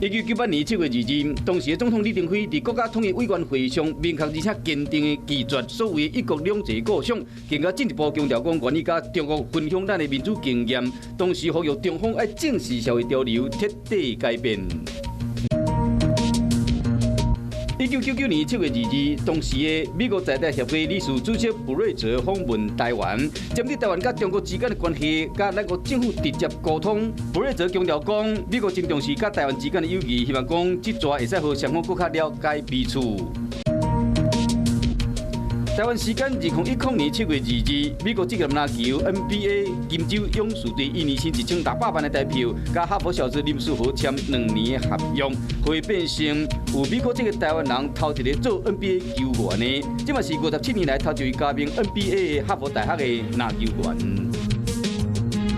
1998年7月2日，當時的總統李登輝佇國家統一委員會上，明確而且堅定的拒絕所謂一國兩制構想，更加進一步強調講願意佮中國分享咱的民主經驗。同時呼籲中方愛正視社會潮流，徹底改變。1999年7月2日，當時的美國在台協會理事主席布瑞澤訪問台灣，針對台灣佮中國之間的關係，佮咱國政府直接溝通。布瑞澤強調講，美國真重視佮台灣之間的友誼，希望講這逝會使予雙方閣較了解彼此。台灣時間2010年7月2日，美國職業籃球 NBA 金州勇士隊以年薪1600萬的台票，佮哈佛小子林書豪簽2年的合約，會變成有美國籍的台灣人頭一个做 NBA 球員的，這嘛是57年來頭一位加盟 NBA 哈佛大學的籃球員。